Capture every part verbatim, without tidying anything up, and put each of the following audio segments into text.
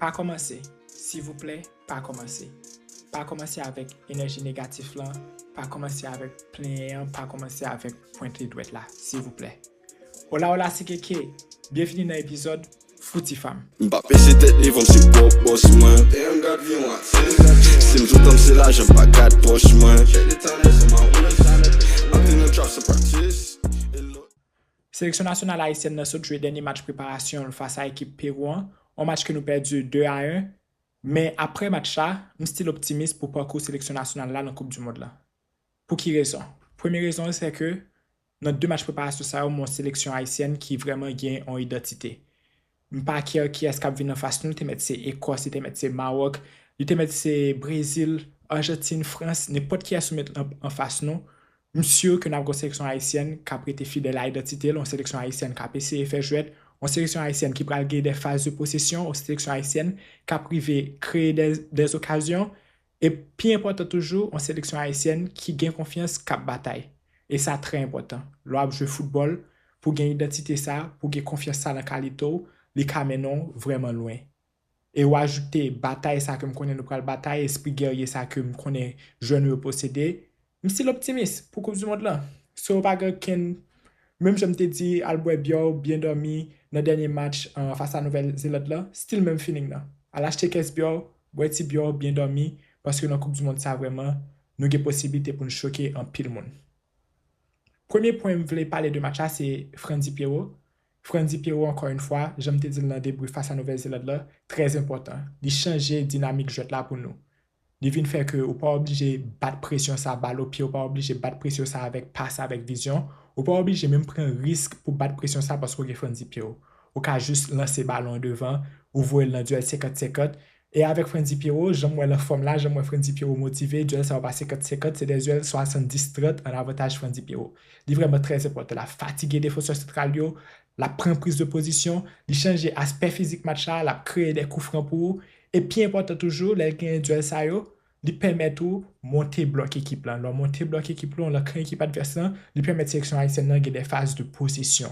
Pa kòmanse. Silvouplè, pa kòmanse. Pa kòmanse avèk enèji negatif lan, pa kòmanse avèk plenyen an, pa kòmanse avèk pwente dwèt la, silvouplè. Hola, hola, sikeke! Byenvini nan epizòd Fouti Fam. M pa pèse tèt devan m se pwòp bòs mwen. Damn, gad vi yon atis. Si m sou tan m se lajan m pa gad pòch mwen. Chèk deta nan son mawon. Ap te nan trap san practice. Seleksyon nasyonal ayisyèn nan sot jwe dènye match preparasyon l fas a ekip Pewou an, yon match ke nou pèdi de a en. Men apre match la, m still optimis pou pakou seleksyon nasyonal la nan Koup di Mond lan. Pou ki rezon? Premye rezon an se ke nan de match preparasyon sa yo, m wè yon seleksyon ayisyèn ki vrèman gen yon idantite. M pa care kiyès k ap vin anfas nou, li te mèt se Ekòs, li te mèt se Mawòk, li te mèt se Brezil, Ajantin, Frans, nenpòt kiyès ou met an, anfas nou, m si ke n ap gen yon seleksyon ayisyèn k ap rete fidèl a idantite l, yon seleksyon ayisyèn k ap eseye fè jwèt, yon seleksyon ayisyèn ki pral gen de faz de posesyon, yon seleksyon ayisyèn k ap rive kreye de, de okazyon, e pi enpòtan toujou, yon seleksyon ayisyèn ki gen konfyans, k ap batay. E sa trè enpòtan. Lè w ap jwe foutbòl, pou w gen idantite sa, pou w gen konfyans sa nan kalite w, li ka mennen w vrèman lwen. E w ajoute batay sa ke m konnen nou pral batay, espri gèrye sa ke m konnen jwè nou yo posede, m still optimis pou Koup di Mond lan. So, pa gen okenn, menm jan m te di al bwè byè w, byen dòmi nan dènye match, uh, fas a Nouvèl Zeland lan, still menm feeling nan. Al achte kès byè w, bwè ti byè w, byen dòmi, paske nan Koup di Mond sa vrèman, nou gen posiblite pou n choke anpil moun. Premye pwen m vle pale de match la, se Frandy Pierrot. Frandy Pierrot, ankò yon fwa, jan m te di l nan debrif fas a Nouvèl Zeland lan, trè enpòtan. Li chanje dinamik jwèt la pou nou. Li vin fè ke ou pa oblije bat presyon sa bal o pye, ou pa oblije bat presyon sa avèk pas, avèk vizyon. Ou pa oblije menm pran risk pou bat presyon sa paske w gen Frandy Pierrot. Ou ka jis lanse balon an devan, ou voye l nan dyèl senkant senkant. E avèk Frandy Pierrot, jan m wè l anfòm la, jan m wè Frandy Pierrot motive, dyèl sa yo pa senkant senkant, se de dyèl swasanndis trant an avantaj Frandy Pierrot. Li vrèman trè enpòtan. L ap fatige defansè santral yo, l ap pran priz de pozisyon, li chanje aspè fizik match la, l ap kreye de kou fran pou ou. E pi enpòtan toujou, lè l genyen dyèl sa yo, li pèmèt ou monte blòk ekip lan. Lè w monte blòk ekip lan, w lankan ekip advès lan, li pèmèt seleksyon ayisyèn nan gen de faz de posesyon.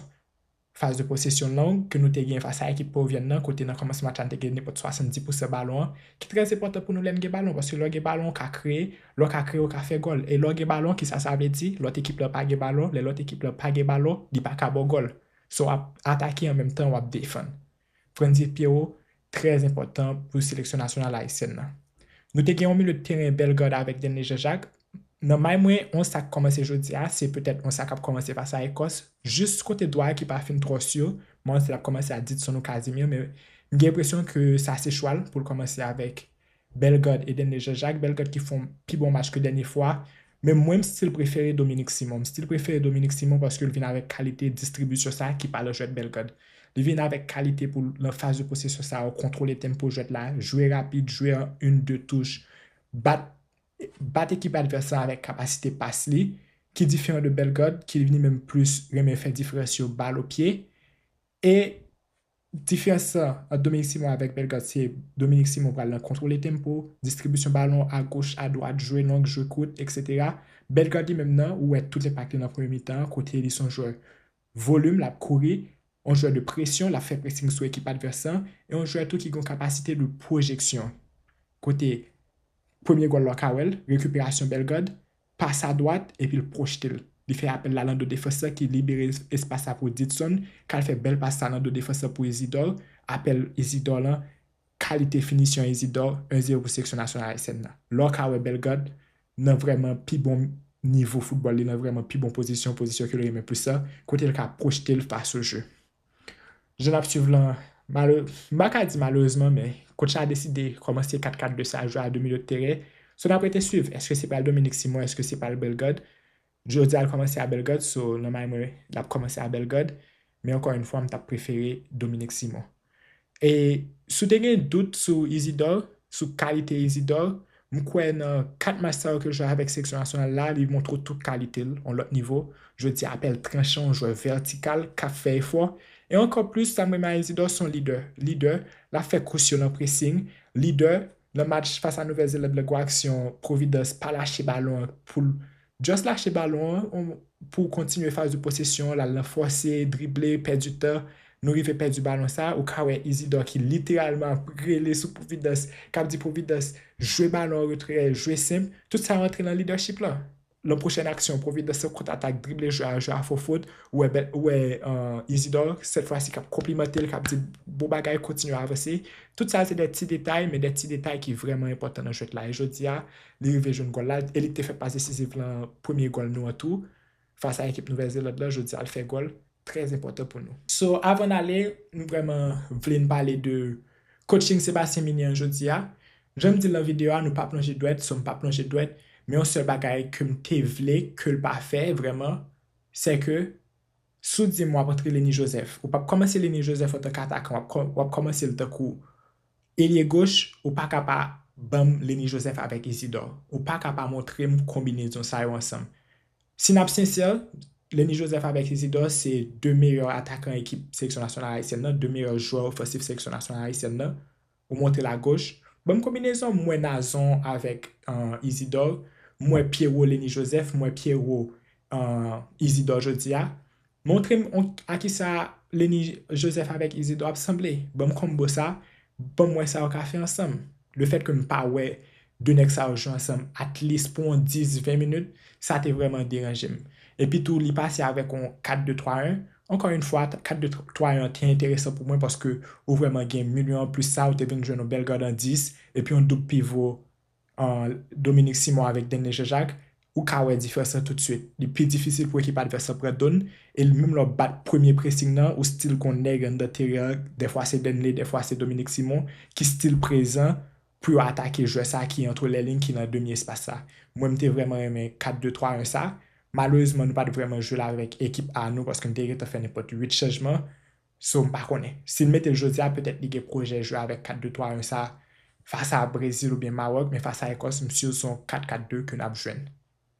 Faz de posesyon long ke nou te gen fas a ekip Pewovyèn nan, kote nan kòmansman match la, n te gen nenpòt swasanndis pousan balon an, ki trè enpòtan pou nou lè n gen balon, paske lè w gen balon, w ka kreye, lè w ka kreye, w ka fè gòl. E lè w gen balon, kisa sa vle di? Lòt ekip lan pa gen balon, lè lòt ekip lan pa gen balon, li pa ka ba w gòl. So, w ap atake an menm tan, w ap defann. Frandy Pierrot, trè enpòtan pou seleksyon nasyonal ayisyèn nan. Nou te gen yon milye de teren Bellegarde avèk Denley Jean-Jacques. Nan may mwen, yon sa k kòmanse jodi a, se petèt yon sa k ap kòmanse fas a Ekòs. Jis kote dwa a ki pa fin twò si, m panse l ap kòmanse a Didson ou Casimir, men m gen enpresyon ke sa se chwa l pou l kòmanse avèk Bellegarde e Denley Jean-Jacques. Bellegarde ki fè yon pi bon match ke dènye fwa. Men mwen, m still prefere Dominique Simon. M still prefere Dominique Simon paske l vin avèk kalite distribisyon sa ki pa nan jwèt Bellegarde. Li vin avèk kalite pou l, nan faz de posesyon sa yo, kontwole tempo jwèt la, jwe rapid, jwe an youn, de touch, bat, bat ekip advès lan avèk kapasite pas li, ki diferan de Bellegarde, ki li menm plis renmen fè diferans yo bal o pye. E diferans lan ant Dominique Simon avèk Bellegarde, se Dominique Simon pral nan kontwole tempo, distribisyon balon agoch, adwat, jwe long, jwe kout, etsetera. Bellegarde li menm nan, ou wè tout enpak li nan premye mitan an, kote li se yon jwè volim, l ap kouri, yon jwè de presyon, l ap fè pressing sou ekip advès lan, e yon jwè tou ki gen yon kapasite de pwojeksyon. Kote premye gòl la w ka wè l, rekiperasyon Bellegarde, pas adwat, epi l pwojte l. Li fè apèl la nan do defans lan ki libere es-, espas la pou Didson, k al fè bèl pas la nan do defans lan pou Isidore, apèl Isidore lan, kalite finisyon Isidore, en zewo pou seleksyon nasyonal ayisyèn nan. La w ka wè Bellegarde nan vrèman pi bon nivo foutbòl li, nan vrèman pi bon pozisyon, pozisyon ke l renmen plis la, kote l ka pwojte l fas o je. Jan n ap swiv lan, malere-, m pa ka di malerezman, men coach la deside kòmanse kat kat de sa, jwe a de milye de teren. So n ap rete swiv, èske se pral Dominique Simon, èske se pral Bellegarde? Jodi a l kòmanse a Bellegarde, so nan may mwen, l ap kòmanse a Bellegarde. Men ankò yon fwa, m t ap prefere Dominique Simon. E si w te gen dout sou Isidore, sou kalite Isidore, m kwè nan kat match sa yo ke l jwe avèk seleksyon nasyonal la, li montre w tout kalite l, yon lòt nivo. Jodi a, apèl tranchan, yon jwè vètikal, k ap fè efò. E ankò plis, sa m renmen a Isidore, se yon lidè. Lidè, l ap fè kous yo nan pressing. Lidè, nan match fas a Nouvèl Zeland la, gwo aksyon, Providence pa lache balon an pou l just lache balon an, on, pou kontinye faz de posesyon, l al nan fòse, drible, pèdi tan, nou rive pèdi balon sa, ou ka wè Isidor ki literalman ap rele sou Providence, k ap di Providence, jwe balon an retrè, jwe senp. Tout sa rantre nan leadership la. Nan pwochèn aksyon, Providence kontratak, drible jwè a, jwè a fè fot, ou wè, ou wè, euh, Isidor, sèt fwa si k ap konplimante l, k ap di bon bagay, kontinye avanse. Tout sa se de ti detay, men de ti detay ki vrèman enpòtan nan jwèt la. E jodi a, li rive jwenn gòl la, e li te fè pas desizif lan premye gòl nou an tou. Fas a ekip Nouvèl Zeland lan, jodi a, l fè gòl. Trè enpòtan pou nou. So, avan n ale, m vrèman vle n pale de coaching Sébastien Migné an jodi a. Jan m di l nan videyo a, nou pa plonje dwèt, so m pa plonje dwèt, men yon sèl bagay ke m te vle ke l pa fè vrèman, se ke si w di m w ap antre Lenny Joseph, ou p ap kòmanse Lenny Joseph antanke atakan, w ap kò-, w ap kòmanse l tankou elye goch, ou pa ka pa ban m Lenny Joseph avèk Isidor. Ou pa ka pa montre m konbinezon sa yo ansanm. Si n ap sensè, Lenny Joseph avèk Isidor se de meyè atakan ekip seleksyon nasyonal ayisyèn nan, de meyè jwè ofansif seleksyon nasyonal ayisyèn nan. Ou monte l agoch. Ban m konbinezon, m wè Nazon avèk, euh, Isidor. M wè Pierrot Lenny Joseph, m wè Pierrot, euh, Isidor jodi a. Montre m on, a kisa Lenny Joseph avèk Isidor ap sanble. Ban m konbo sa, ban m wè sa yo ka fè ansanm. Lefètke m pa wè de nèg sa yo jwe ansanm at least pou yon dis, ven minit, sa te vrèman deranje m. Epi tou, li pase avèk yon kat de twa en. Ankò yon fwa, kat de twa en an te enteresan pou mwen paske ou vrèman gen milyon anplis sa, ou te vin jwenn yon Bellegarde an dis, epi yon doub pivo, euh, Dominique Simon avèk Denley Jean-Jacques, ou ka wè diferans lan toutswit. Li pi difisil pou ekip advès lan pran do n, e menm lè w bat premye pressing nan, ou still gon nèg anndan teren an, dèfwa se Denley, dèfwa se Dominique Simon, ki still prezan pou yo atake jwè sa ki antre lè liy, ki nan demi espas sa. Mwen, m te vrèman renmen kat de twa en sa. Malerezman, nou pa t vrèman jwe l avèk ekip A nou, paske n te gentan fè nenpòt uit chanjman. So, m pa konnen. Si n mete l jodi a, petèt li gen pwojè jwe avèk kat de twa en sa, fas a Brezil oubyen Mawòk, men fas a Ekòs, m si se yon kat kat de ke n ap jwenn.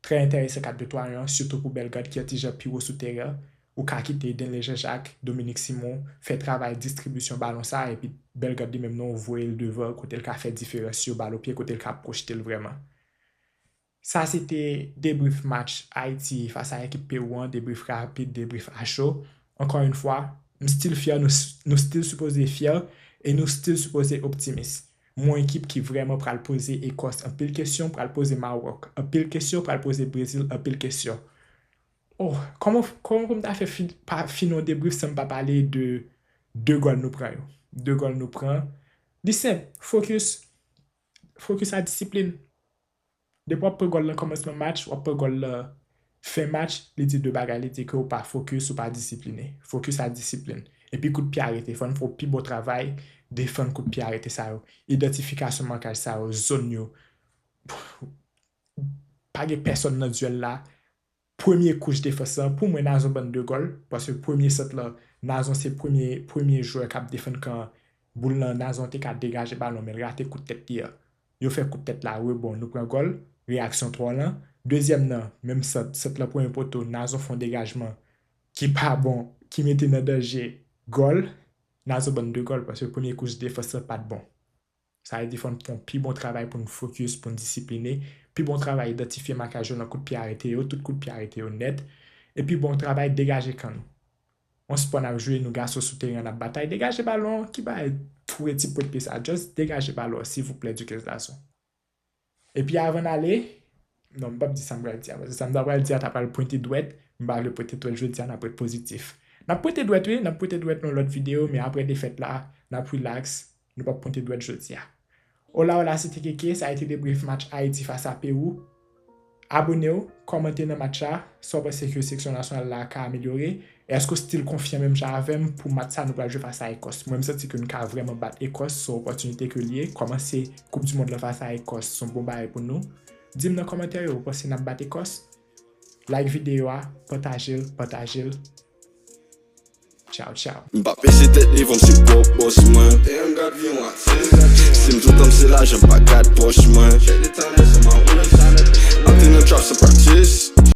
Trè enteresan kat de twa en an, sitou pou Bellegarde ki yon ti jan pi wo sou teren an. Ou ka kite Denley Jean-Jacques, Dominique Simon, fè travay distribisyon balon sa, epi Bellegarde li menm non, voye l devan, kote l ka fè diferans yo, bal o pye, kote l ka pwojte l vrèman. Sa se te debrif match Ayiti fas a ekip Pewou an, debrif rapid, debrif a cho. Ankò yon fwa, m still fyè, nou, nou still sipoze fyè, e nou still sipoze optimis. M wè yon ekip ki vrèman pral poze Ekòs anpil kesyon, pral poze Mawòk anpil kesyon, pral poze Brezil anpil kesyon. Oh, kòman, kòman pou m ta fè fi-, pa fin yon debrif san m pa pale de de gòl nou pran yo? De gòl nou pran. Li senp, fokis, fokis a disiplin. Depi w ap pran gòl nan kòmansman match, w ap pran gòl nan fen match, li di de bagay, li di ke w pa fokis, ou pa disipline. Fokis a disiplin. Epi kout pye arete. Fò n fè yon pi bon travay, defann kout pye arete sa yo. Idantifikasyon makaj sa yo, zòn yo. Pa gen pèsòn nan dyèl la. Premye kouch defans lan, pou mwen, Nazon ban n de gòl, paske premye sant lan, Nazon se premye, premye jwè k ap defann kan boul lan, Nazon te ka degaje balon, men l rate kout tèt li a. Yo fè kout tèt la rebon, nou pran gòl, reyaksyon twò lan. Dezyèm nan, menm sant, sant lan premye poto, Nazon fè yon degajman ki pa bon, ki mete nan danje gòl. Nazon ban n de gòl, paske premye kouch defans lan pa t bon. Sa vle di fò n fè yon pi bon travay pou n fokis, pou n disipline. Pi bon travay, idantifye makaj yo nan kout pye arete yo. Tout kout pye arete yo nèt. E pi bon travay, degaje kan nou. On spò n ap jwe, nou gason sou teren an, n ap batay. Degaje balon an, ki bagay foure ti pwent pye sa? Just degaje balon an, silvouplè, Duquesne Lazon. Epi avan n ale, non, m p ap di sa m pral di a, paske sa m ta pral di a ta pral pwente dwèt, m pa vle pwente dwèt jodi a, n ap ret pozitif. N ap pwente dwèt, wi, n ap pwente dwèt nan lòt videyo, men apre defèt la, n ap relax, nou p ap pwente dwèt jodi a. Hola, hola, se te Keke, sa a été debrief match Ayiti fas a Pewou. Abone w, kòmante nan match la, sa w panse ke seleksyon nasyonal la ka amelyore. Èske w still konfyan menm jan avè m pou match sa nou pral jwe fas a Ekòs? Mwen, m santi ke nou ka vrèman bat Ekòs, se yon opòtinite ke l ye. Kòman se Koup di Mond lan fas a Ekòs, se yon bon bagay pou nou. Di m nan kòmantè yo, ou panse n ap bat Ekòs? Like videyo a, pataje l, pataje l. Tchaw, tchaw. M pa pese tèt devan m se pwòp bòs mwen. Damn, God vye yon atis. Si m tout tan m se lajan m pa gad pòch mwen. Chèk de talè se ma ou nan talè. Antre nan trap san praktis.